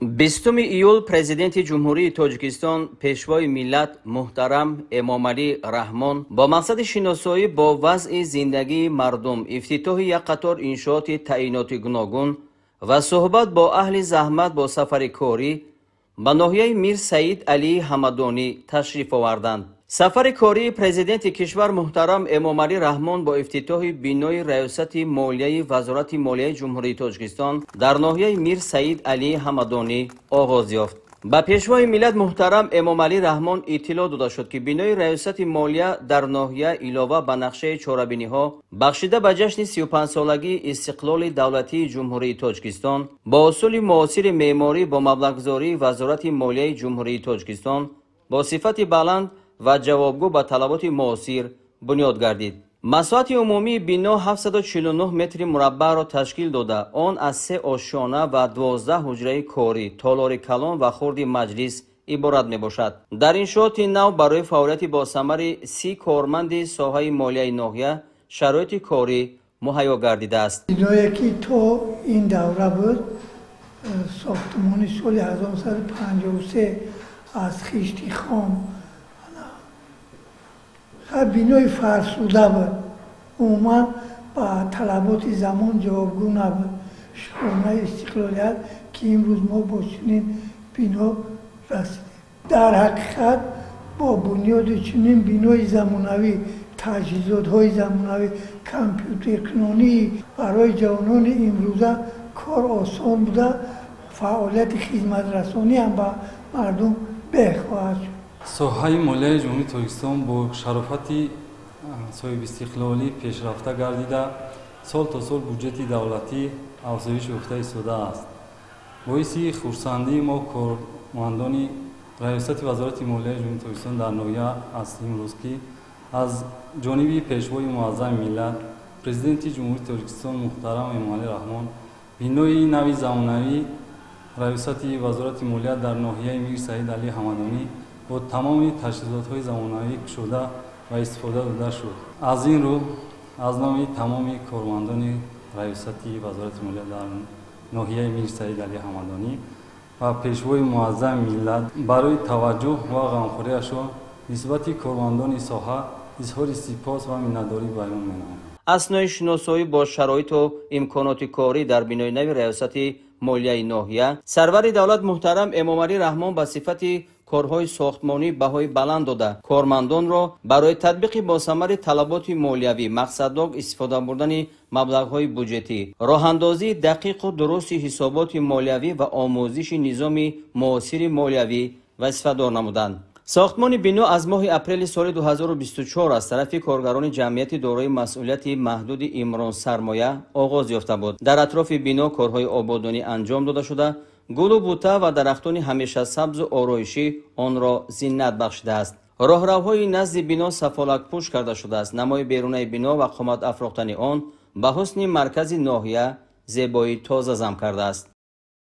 20 июл Президенти Ҷумҳурии Тоҷикистон, Пешвои миллат муҳтарам Эмомалӣ Раҳмон бо мақсади шиносоӣ бо вазъи зиндагии мардум, ифтитоҳи як қатор иншооти таъиноти гуногун ва суҳбат бо аҳли заҳмат бо сафари корӣ ба ноҳияи Мир Саид Алии Ҳамадонӣ ташриф оварданд. Сафари кории президенти кишвар муҳтарам Эмомалӣ Раҳмон бо ифтитоҳи бинои Раёсати молияи Вазорати молияи Ҷумҳурии Тоҷикистон дар ноҳияи Мир Саид Алии Ҳамадонӣ оғоз ёфт. Ба Пешвои миллат муҳтарам Эмомалӣ Раҳмон иттилоъ дода шуд, ки бинои Раёсати молия дар ноҳия илова ба нақшаи чорабиниҳо бахшида ба ҷашни 35-солагии истиқлоли давлатии Ҷумҳурии Тоҷикистон бо усули муосири меъморӣ бо маблағгузории Вазорати молияи Ҷумҳурии Тоҷикистон бо сифати баланд ва ҷавобгӯ ба талаботи муосир бунёд гардид. Масоҳати умумии бино 749 метри мураббаъро ташкил дода, он аз се ошёна ва 12 ҳуҷраи корӣ, толори калон ва хурди маҷлис иборат мебошад. Дар иншооти нав барои фаъолияти босамари 30 корманди соҳаи молияи ноҳия шароити корӣ муҳайё гардидааст. Биное, ки то ин давра буд, сохтмони соли 1953 аз хишти хом, бинои фарсуда буд, умуман ба талаботи замон ҷавобгӯ набуд. Шукронаи истиқлолият, ки имрӯз мо бо чунин бино расидем. Дар ҳақиқат, бо бунёди чунин бинои замонавӣ, таҷҳизотҳои замонавӣ, компютеркунонӣ барои ҷавонони имрӯза кор осон буда, фаъолияти хизматрасонӣ ҳам ба мардум беҳ хоҳад шуд. Соҳаи молияи Ҷумҳурии Тоҷикистон бо шарофати соҳибистиқлолӣ пешрафта гардида, сол то сол буҷети давлатӣ афзоиш ёфта истодааст. Боиси хурсандии мо, кормандони Раёсати Вазорати молияи Ҷумҳурии Тоҷикистон дар ноҳия аст имрӯз, ки аз ҷониби Пешвои муаззами миллат, Президенти Ҷумҳурии Тоҷикистон муҳтарам Эмомалӣ Раҳмон бинои нави замонавӣ Раёсати Вазорати молия дар ноҳияи Мир Саид Алии Ҳамадонӣ бо тамоми таҷҳизотҳои замонавӣ кушода ва истифода дода шуд. Аз ин рӯ, аз номи тамоми кормандони Раёсати Вазорати молия дар ноҳияи Мир Саид Алии Ҳамадонӣ ва Пешвои муаззами миллат барои таваҷҷӯҳ ва ғамхориашон нисбати кормандони соҳа изҳори сипос ва миннатдорӣ баён менамоям. Аснои шиносоӣ бо шароиту имконоти корӣ дар бинои нави Раёсати молияи ноҳия, сарвари давлат муҳтарам Эмомалӣ Раҳмон ба сифати корҳои сохтмонӣ баҳои баланд дода, кормандонро барои татбиқи босамари талаботи молиявӣ, мақсаднок истифода бурдани маблағҳои буҷетӣ, роҳандозии дақиқу дурусти ҳисоботи молиявӣ ва омӯзиши низоми муосири молиявӣ вазифадор намуданд. Сохтмони бино аз моҳи апрели соли 2024 аз тарафи коргарони ҷамъияти дорои масъулияти маҳдуди «Имрон Сармоя» оғоз ёфта буд. Дар атрофи бино корҳои ободонӣ анҷом дода шуда, гулу бута ва дарахтони ҳамешасабзу ороишӣ онро зинат бахшидааст. Роҳравҳои назди бино сафолакпӯш карда шудааст. Намои берунаи бино ва қомат афрохтани он ба ҳусни маркази ноҳия зебоии тоза зам кардааст.